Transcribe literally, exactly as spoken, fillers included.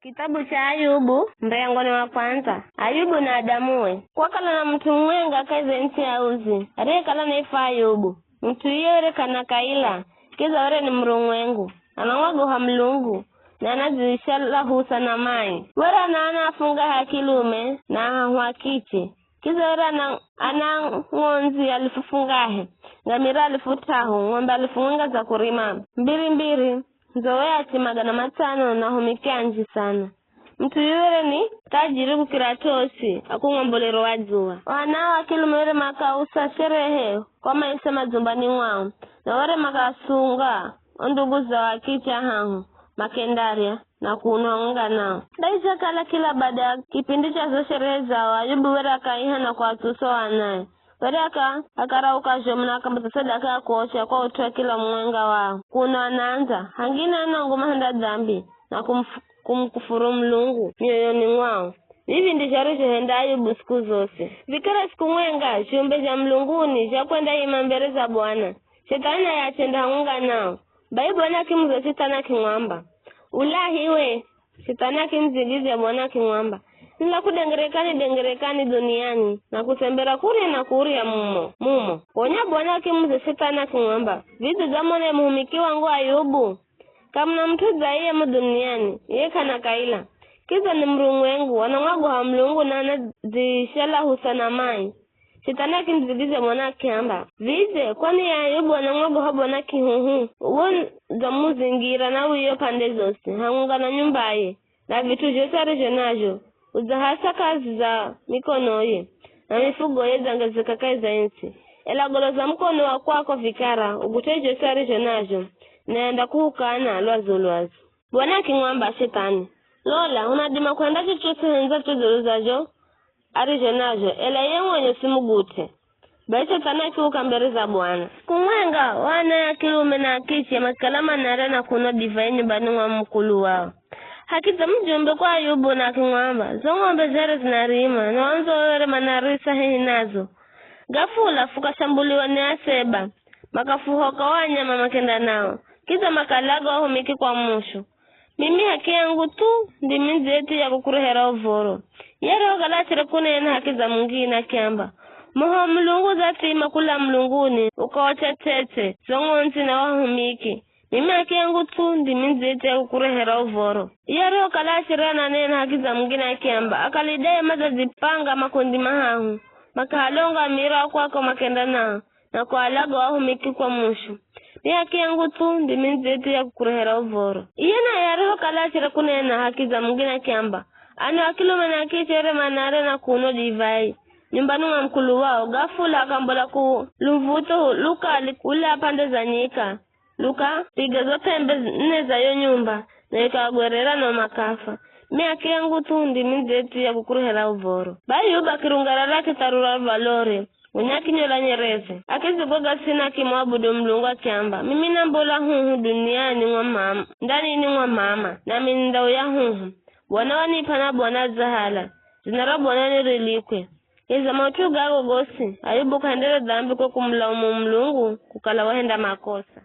Kitabu cha Ayubu, murengoni wa kwandza. Ayubu na adamuwe. Kwakala na mut'u mumwenga kahi za ntsi ya Uzi, ariyekala anaifwa Ayubu. Mut'u yuyo were k'ana kaila, kidza were ni murumwengu, anamwagoha Mulungu, na anadzishala husa na mai. Were ana ana afungahe a kilume na ahahu a kiche. Kidza were ana, ana ng'ondzi alifu fungahe, ngamira alifu t'ahu, ng'ombe alifu mwenga za kurima. Mbiri-mbiri, ndzo we ache magana matsano na ahumiki anji sana. Mut'u yuyu were ni thajiri kukira t'osi a kung'ombolero wa dzuwa. O anao a kilume were makausa sherehe kwa maisa madzumbani mwao, na were makasunga o ndugu zao a kiche hahu, makendarya na kunwa hamwenga nao. Bai zhakala kila bada ya kipindi cha zo sherehe zao, Ayubu were akaiha na kuatsusa o anae. Were aka, akarauka zhomu na akamboza sadaka ya kuocha kwa ut'u wa kila mumwenga wao. Kuno anaandza, hangine anangu mahenda dambi na kumf-, kumukufuru Mulungu mioyoni mwao. Vivi ndizho arizhohenda Ayubu siku zosi. Vikara siku mwenga, zhumbe zha mulunguni zhakwendaima mbere za Bwana. Shethani naye achenda hamwenga nao. Bai Bwana akimuza Shethani akimwamba, "Ulahi we!" Shethani akimudzigidzya Bwana akimwamba, "Nila kudengerekani-dengerekani dhuniani, na kutsembera kurya na kurya mumo, mumo." Gonya Bwana akimuza Shethani akimwamba, "Vidze udzamona ye muhumiki wangu Ayubu? K'amuna mut'u dza iye mu dhuniani, iye k'ana kaila. Kidza ni murumwengu, anamwagoha Mulungu na anadzishala husa na mai." Shethani akimudzigidzya Bwana akiamba, "Vidze, kwani ye Ayubu anamwagoha Bwana kihuhu? Uwe udzamuzingira na wiyo pande zosi, hamwenga na nyumbaye, na vit'u zhosi arizho nazho, udzahasa kazi za mikonoye, na mifugoye idzangezeka kahi za ntsi. Ela goloza mukono wa kwako vikara, ugut'e zhosi arizho nazho, na andakuhukana lwazu-lwazu." Bwana akimwamba Shethani, "Lola, unadima kuhenda chochosi uhendzacho dzulu za zho arizho nazho, ela iye mwenye usimugut'e." Bai Shethani akiuka mbere za Bwana. Siku mwenga, o anae a kilume na a kiche makikala manarya na kunwa divai nyumbani mwa mukulu wao. Hakidza mujumbe kwa Ayubu na akimwamba, "Zo ng'ombe zere zinarima, na o ndzo were manarisa hehi nazo. Gafula fukashambuliwa ni aseba, makafuhoka o anyama makenda nao, kidza makalaga o ahumiki kwa mushu. Mimi haki yangu thu ndimi ndzeti ya kukurehera uvoro." Ye arihokala achere kunena haki za mungine akiamba, moho wa Mulungu udzathima kula mulunguni, ukaocha tsetse zo ng'ondzi na o ahumiki. Mimi haki yangu thu ndimi ndzeti ya kukurehera uvoro. Ye arihokala achere ananena haki za mungine akiamba, Akalidayo madzadzipanga makundi mahahu, makahalonga mira kwako makenda nao, na kualaga o ahumiki kwa mushu. Ni haki yangu thu ndimi ndzeti ya kukurehera uvoro. Iye naye arihokala achere kunena haki za mungine akiamba, ano a kilume na kiche were manarya na kunwa divai nyumbani mwa mukulu wao, gafula akambola ku lumvutho lukali kula pande za nyika, lukapiga zo p'embe nne za yo nyumba, na ikawagwerera no makafa. Mi haki yangu thu ndimi ndzeti ya kukurehera uvoro. Bai Ayubu akirungarara akitharura lwalore, gonya akinyola nyereze, akidzigwega tsini akimuabudu Mulungu akiamba, "Mimi nambola huhu duniani mwa mama, ndanini mwa mama, nami nindauya huhu. Bwana wanip'a na Bwana adzahala, dzina ra Bwana nirilikwe." Kahi za maut'u gago gosi, Ayubu k'ahendere dambi kwa kumulaumu Mulungu kukala wahenda makosa.